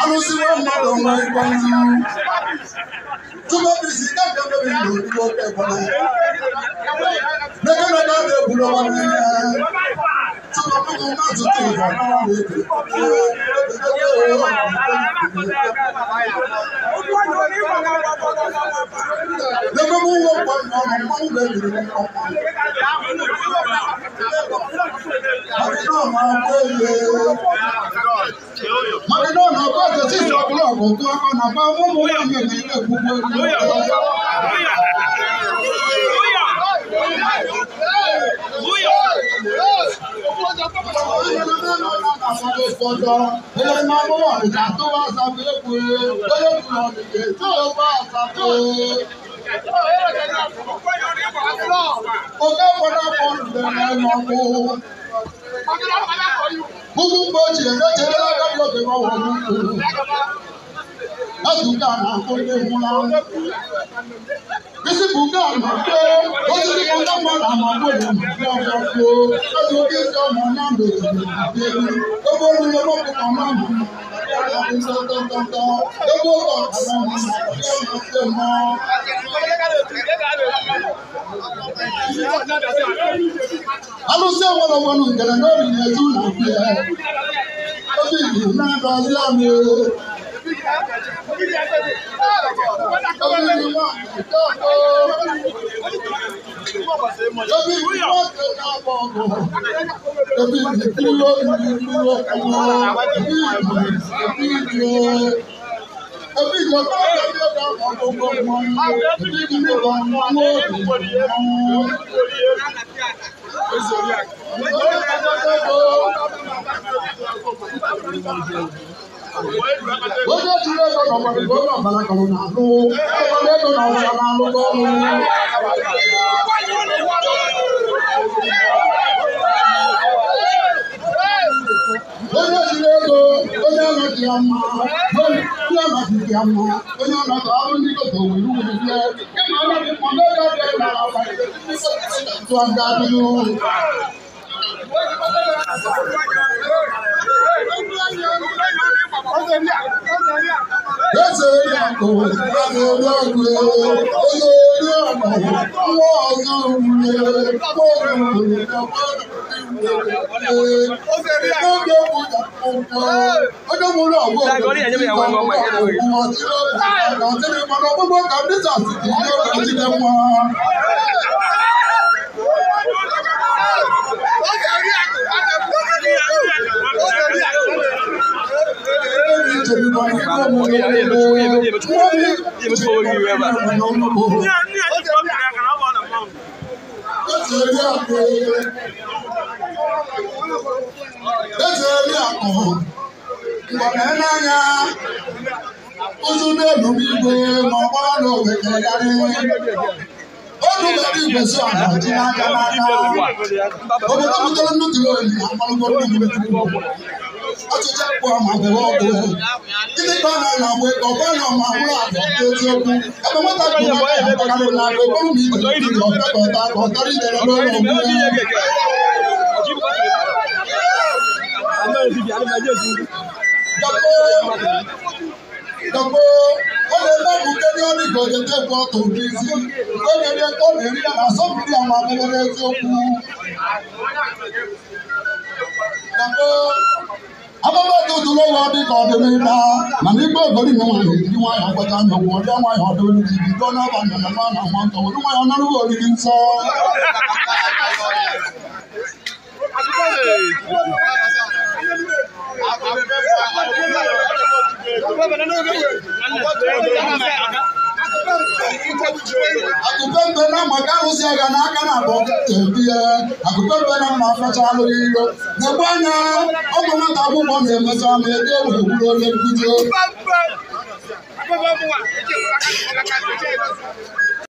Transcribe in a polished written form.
Alụsị nwa mmadụ nwa ịgba nzu. Tụmọbisi ga-agabeghị n'otu oke ekwere. N'ebe na ga egburu ọnwa niile. Tụmọbụghị mmadụ tụrụ ọnwa na-eke. N'ebe m ụlọ mkpọ ọnụ mmanwụ ga-ebiri m ọkwa. Maka na ọ na-agba ọjọ 6 o'clock ụtụ aka na agba ụmụ nwaanyị na-ere ekwukwu Gbogbo mgbe ochie na-echere aka oge ọhụrụ Ezuga na-akụ ndị nwụrụ anwụ. Isi bụ nke a na-akpọ osisi bụ ndị mmadụ ama-akpọ ya na ọgwụ ezuga isi ọmụ na ndụ ebe olulu ọkụkọ na ndụ ebe ụlọ alụsị enwere ọgwanụ nkele n'obi na-ezu na ya obi na-agọzi anyị. Onye jiri ego n'ọgbara ego n'ọbara kọrọ n'ahụ, ọgbara ego n'ọbara na-alụ ọrụ. Onye jiri ego, onye anaghị ya mma, onye anaghị ya mma, onye anaghị ọrụ ndị gote owuru wuru bịa, kama anaghị mma n'oge abịa n'ala ọbara tụọ nga adịghị. Eze akụ, eze ọgụ, eze ọgụ, nwa ọzọ Ọchịchị akpụọ ma bere ọgwụ gịnị ka ọ na-agba ego ọ bụrụ na ọ ma hụrụ agwa eziokwu ebe nwata bụ na ya akpakarị na agwa eburu na ije ije ọbịa ka ọta ka ọ tara ijere n'ụlọ ọgwụ ya. Dọkpọ ọ na-eme bụ nke ọnụ ka ojete bụ ọtụ ụdị isi onye rie ka ọ na-eri ya na asọmpi ya ma bụrụ eziokwu. Ababa tutu lọ́wọ́ dị ka ọdịnihu mana igbe ogori na nwaanyị ejiri nwayọọ agbata anya ụgwọ ọdịa nwayọọ ọdụ olili bido n'ọba na na na nwa ntọ were nwayọọ narụghị oriri nsọ. Akụpempe na maka arụsị agha n'aka na abụọ ebie akụpempe na mma fecha alụghị iro na-egbu anya ọgwụ nwata akwụkwọ na-emesa ma ego ewere gwuru onye nkuzi.